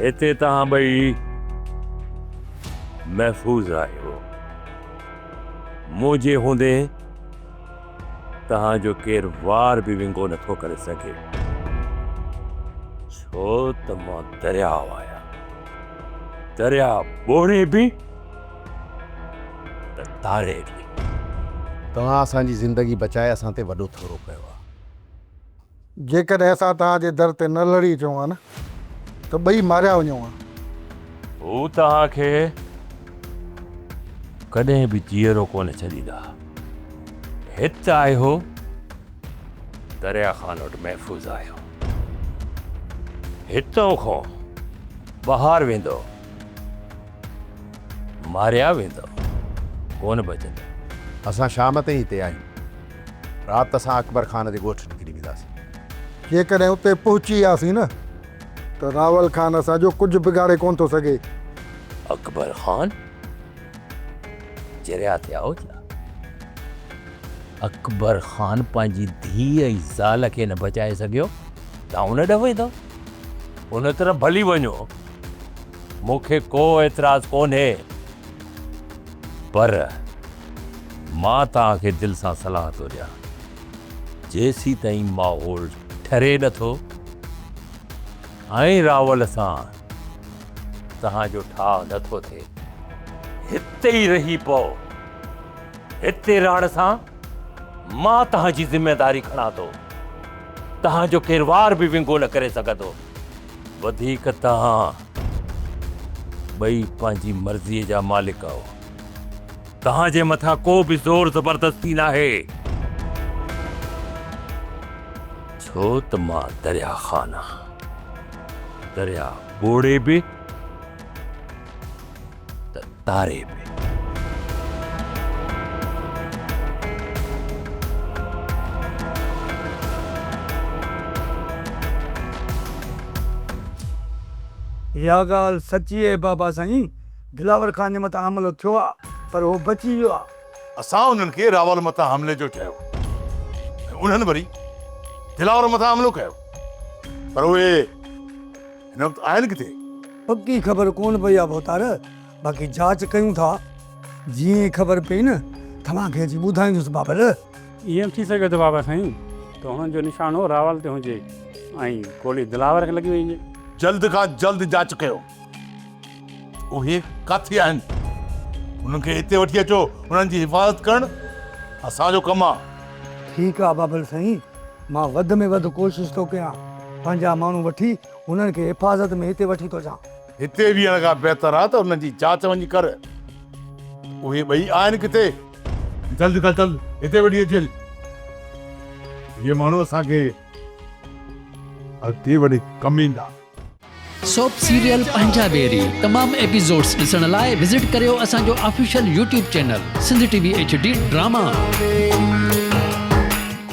هتي توهان ٻئي محفوظ آهيو. منهنجي هوندي توهان جو ڪير وار به ونگو نٿو ڪري سگهي. ڇو ته مان درياء آهيان. درياء ٻوڙي به ته تاري به. توهان اسان جي زندگي بچائي اسان تي وڏو ٿورو ڪيو آهي. جيڪڏهن اسان توهان جي در تي نه لڙي اچون ها نه ته ٻئي ماريا وڃون ها. هو توهان کي ڪڏهن به جيئرو ڪونه ڇڏيندا. هت آهيو، دريا خان وٽ محفوظ آهيو. هتئون کان ٻاهر ويندؤ، ماريا ويندؤ، ڪونه بچندؤ. اسان شام تائين هتي آهيون. رات اسان اڪبر خان جي ڳوٺ نڪري وينداسين. جيڪڏهن اتي پهچي وياسين نه ته راول خان اسان جو ڪجهه بگاڙي ڪونه ٿو سگهي. اڪبر خان، چريا ٿيا آهيو ڇا؟ اڪبر خان پنهنجي ڌيء ۽ زال کي نه بچائي سگهيو، توهان ان ڏانهن ويندؤ؟ ان طرف ڀلي وڃو، مون کي ڪو اعتراض ڪونهي. پر مان توهان کي دل سان صلاح ٿو ڏيان، جيسيتائين ماحول ٺري نه ٿو ۽ راول سان توهان جو ٺاهه نه ٿو ٿئي، هتي ئي رهي پئو. هتي رهڻ سان مان توهان جي ذميداري کڻان ٿو. توهان جو ڪير وار به ونگو نه ڪري سگهندو. وڌيڪ توهان ٻئي پنهنجي مرضيء جا مالڪ آهيو. توهان جي مٿان ڪو به زور زبردستي ناهي. ڇو ته مان دريا خان آهيان. دريا ٻوڙي به ته تاري به. اها ڳالهه سچي آهي بابا سائين، دلاور خان جي مٿان حملو ٿيو آهي پر هو بچي ويو آهي. اسان انهن کي راول مٿان حملي جو چيو ۽ انهن وري دلاور مٿان حملو ڪيو پر اهي هن وقت آهن ڪٿي؟ پڪي خبر ڪونه پئي آ ڀوتار، باقي جاچ ڪيون ٿا، جيئن ئي خبر پئي نه توهان کي اچي ٻڌائيندس بابل. ائين به ٿي سگهي ٿو بابا سائين ته هنن جو نشانو راول تي هجي ۽ گولي دلاور کي لڳي وئي هجي. جلد کان جلد جاچ ڪيو اهي ڪاٿي آهن، انهن کي هتي وٺي اچو، انهن جي حفاظت ڪرڻ اسان جو ڪم آ. ٺيڪ آ بابل سائين، مان وڌ ۾ وڌ ڪوشش ٿو ڪيان، پنهنجا ماڻهو وٺي هنن کي حفاظت ۾ هتي وٺي ٿو اچان. هتي بيهڻ کان بهتر آ ته انهن جي جاچ وڃي ڪر. اهي ٻئي آهن ڪٿي؟ جلد کان جلد هتي وٺي اچ. اهي ماڻهو اسان کي اڳتي وڏي ڪم ايندا. سوپ سيريل پنهنجا ويري تمام ايپيسوڊس ڏسڻ لاء وزٽ ڪريو اسان جو official YouTube channel Sindh T V H D drama.